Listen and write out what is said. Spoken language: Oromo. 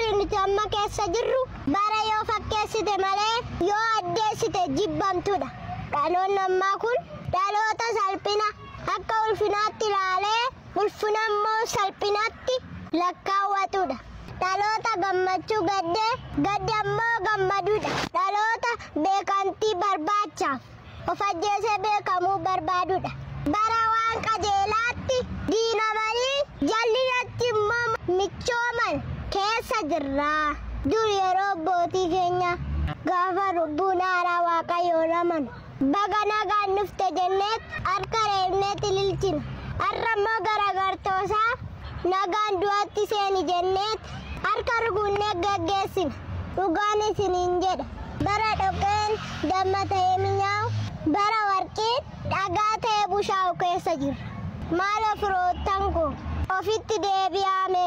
Barri nuti amma keessa jirru bara yoo fakkeessite malee yoo addeessite jibbamtudha. Dhaloonni ammaa kun dhaloota salphina akka ulfinaatti ilaalee ulfina immoo salphinaatti lakkaawwatudha. Dhaloota gammachuu gaddee gadda immoo gammadudha. Dhaloota beekamtii barbaachaaf of ajjeesee beekamuu barbaadudha. Bara waan qajeelaatti diinamanii jallinatti immoo michooman keessa jirra. Dur yeroo abbootii keenya gaafa lubbuun haaraa waaqayyoon amanu baga nagaan dhufte jenneet harka reebneet ililchina. Har'a immoo garagartoosaa nagaan du'atti seeni jenneet harka rukunnee geggeessina. Dhugaan isiniin jedha. Bara dhoqqeen damma ta'ee mi'aawu, bara warqiin dhagaa ta'ee bushaa'u keessa jirra. Maaloo firoottan koo ofitti deebi'aame.